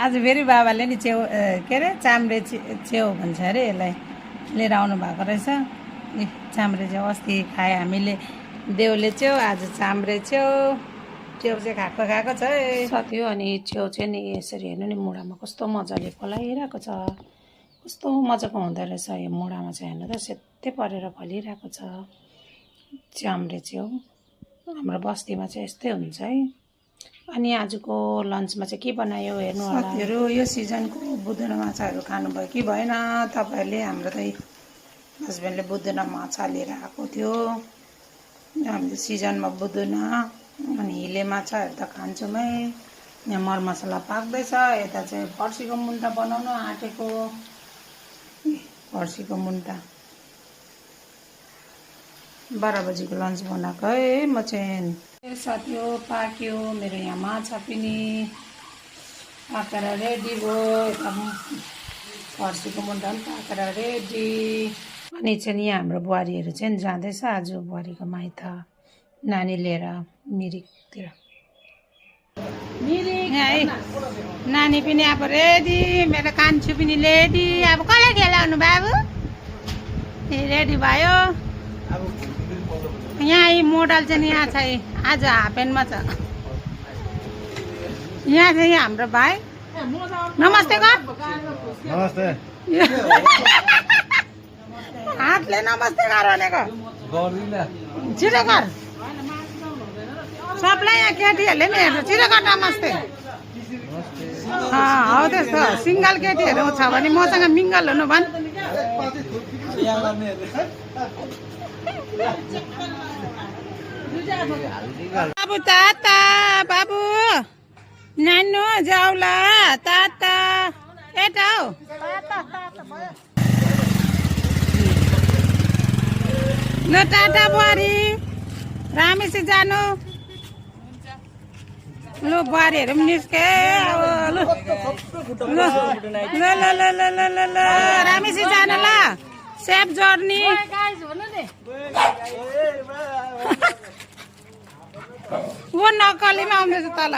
आज फेरि बाबाले नि छेउ के अरे चाम्रे छेउ भन्छ अरे यसलाई लिएर आउनु भएको रहेछ। ए चाम्रे छेउ अस्ति खायो हामीले देउले छेउ, आज चाम्रे छेउ चाहिँ खाएको छ है साथीहरू। अनि छेउ चाहिँ नि यसरी हेर्नु नि मुढामा कस्तो मजाले फलाइरहेको छ, कस्तो मजाको हुँदो रहेछ यो मुढामा चाहिँ। हेर्नु त सेतै परेर फलिरहेको छ चाम्रे छेउ। हाम्रो बस्तीमा चाहिँ यस्तै हुन्छ है। अनि आजको लन्चमा चाहिँ के बनायो हेर्नु होला साथीहरू। यो सिजनको बुदुना माछाहरू खानुभयो कि भएन तपाईँहरूले? हाम्रो त हस्बेन्डले बुदुना माछा लिएर आएको थियो। हामीले सिजनमा बुदुना अनि हिले माछाहरू त खान्छौँ है। यहाँ मरमसला पाक्दैछ। यता चाहिँ फर्सीको मुन्टा बनाउनु आँटेको। फर्सीको मुन्टा 12 बजीको लन्च बनाएको है म चाहिँ। साथी हो पाक्यो मेरो यहाँ माछा पनि पाकेर रेडी भयो। यता फर्सीको मुन्टा पनि पाकेर रेडी। अनि चाहिँ यहाँ हाम्रो बुहारीहरू चाहिँ जाँदैछ आज बुहारीको माइत नानी लिएर मिरिकतिर। है नानी पनि अब रेडी, मेरो कान्छु पनि रेडी। अब कसले खेलाउनु बाबु? रेडी भयो। यहाँ यी मोडल चाहिँ यहाँ छ, आज हाफ प्यान्टमा छ। यहाँ चाहिँ हाम्रो भाइ नमस्ते कर। नमस्ते। हातले नमस्ते गर भनेको छिटो कर। सबलाई यहाँ केटीहरूले नि हेर्छ, छिटो कर नमस्ते। हौ त्यस्तो सिङ्गल केटीहरू छ भने मसँग मिङ्गल हुनु भन्। बाबु ताता, बाबु नानु जाउला ताता। यता हौ ल टाटा बुहारी, रामेसी जानु। लु बुहारीहरू पनि निस्के। ल ल ल ल ल ल ल रामेसी जानु ल। Safe journey. वो नक्कलीमा आउँदैछ तल।